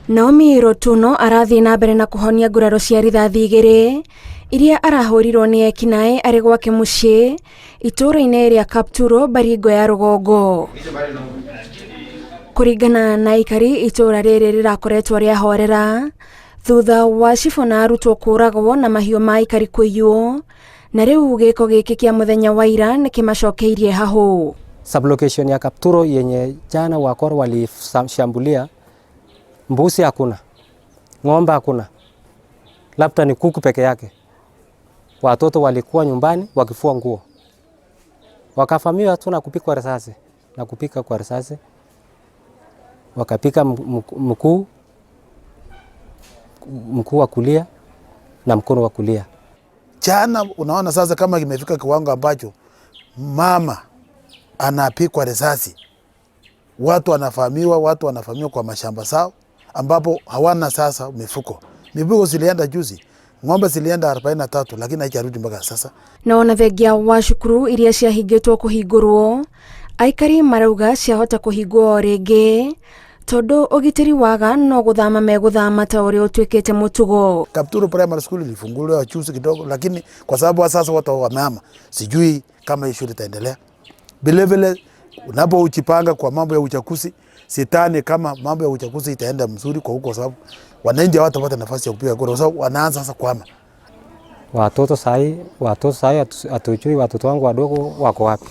Naomi Rotuno arathiĩ na mbere na kũhonia nguraro cia rithathi 2 iria arahũrirwo nĩ ekinaĩ arĩ gwake mũciĩ itũũra-inĩ rĩa Kapturo, Baringo ya rũgongo. Kũringana na aikari, itũũra rĩrĩ rĩrakoretwo rĩahorera thutha wa cibũ na arutwo kũragwo na mahiũ ma aikari kũiywo, na rĩu gĩko gĩkĩ kĩa mũthenya wa ira nĩ kĩmacokeirie hahũ. Sublocation ya Kapturo yenye jana wakora walishambulia, mbuzi hakuna, ng'ombe hakuna, labda ni kuku peke yake. Watoto walikuwa nyumbani wakifua nguo, wakavamiwa tu na kupigwa risasi na kupika kwa risasi, wakapika mkuu wa kulia na mkono wa kulia. Jana unaona sasa kama kimefika kiwango ambacho mama anapikwa risasi, watu wanafahamiwa, watu wanafahamiwa kwa mashamba zao ambapo hawana sasa mifuko. Mifuko zilienda juzi, ng'ombe zilienda 43 lakini haijarudi mpaka sasa. Na ona thengia wa cukuru iria ciahingĩtwo kũhingũrwo, aikari marauga ciahota kũhingwo o rĩngĩ tondu ũgitĩri waga no gũthama megũthama ta ũrĩa ũtuĩkĩte mũtugo. Kapturo Primary School ilifunguliwa juzi kidogo, lakini kwa sababu sasa watu wamehama, sijui kama hii shule itaendelea. Vile vile unapojipanga kwa mambo ya uchaguzi, sidhani kama mambo ya uchaguzi itaenda mzuri kwa huko, kwa sababu wananchi hawatapata nafasi ya kupiga kura, kwa sababu wanaanza sasa kuhama. Watoto sahi hatujui watoto wangu wadogo wako wapi,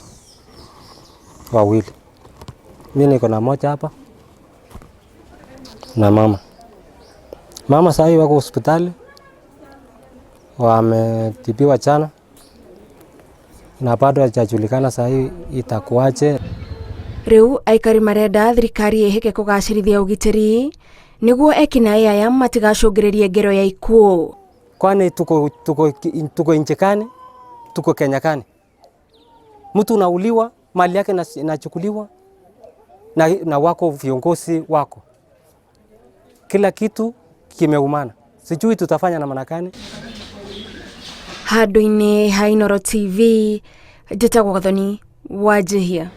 wawili. Mimi niko na moja hapa na mama. Mama sahi wako hospitali, wametibiwa jana na bado hajajulikana sahi itakuwaje. Riu aikari marenda thirikari ĩhĩke kũgacĩrithia ũgitĩri nĩguo ekinaĩ aya matigacũngĩrĩrie ngero ya ikuũ. Kwani tuko nchi gani? Tuko Kenya gani? Mtu unauliwa, mali yake inachukuliwa na wako viongozi wako, kila kitu kimeumana. Sijui tutafanya namna gani. Handũ-inĩ ha Inooro TV, njĩtagwo Gathoni Wanjihia.